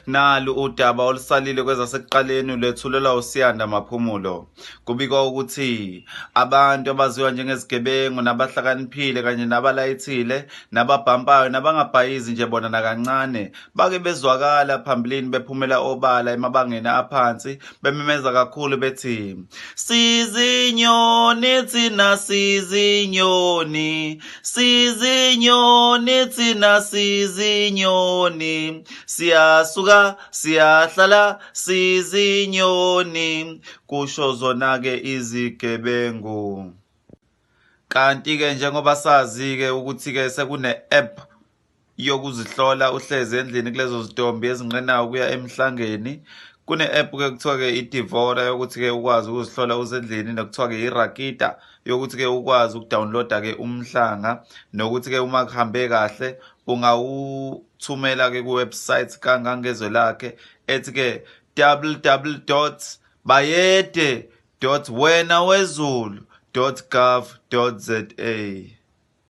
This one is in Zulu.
Nalu udaba olusalile kwezasekuqaleni lwethulelwa uSiyanda Maphumulo. Kubikwa ukuthi abantu abaziwa njengezigebengu nabahlakaniphile kanye nabalayithile nababhampayo nabangabhayizi nje bona nakancane bake bezwakala phambilini bephumela obala emabangeni aphansi bememeza kakhulu bethi sizinyoni thina sizinyoni sizinyoni thina sizinyoni siyasuka siyahlala sizinyoni kusho zona-ke izigebengu. Kanti-ke njengoba sazi-ke ukuthi-ke sekune-app yokuzihlola uhlezi endlini kulezo zitombi ezinqenayo ukuya emhlangeni, kune-app ke kuthiwa-ke i-Divora yokuthi-ke ukwazi ukuzihlola usendlini, nokuthiwa-ke i-Rakita yokuthi-ke ukwazi ukudownloada-ke umhlanga, nokuthi-ke uma kuhambe kahle ungawuthumela-ke ku-website kaNgangezwe lakhe ethi-ke www.bayede.wenawezulu.gov.za.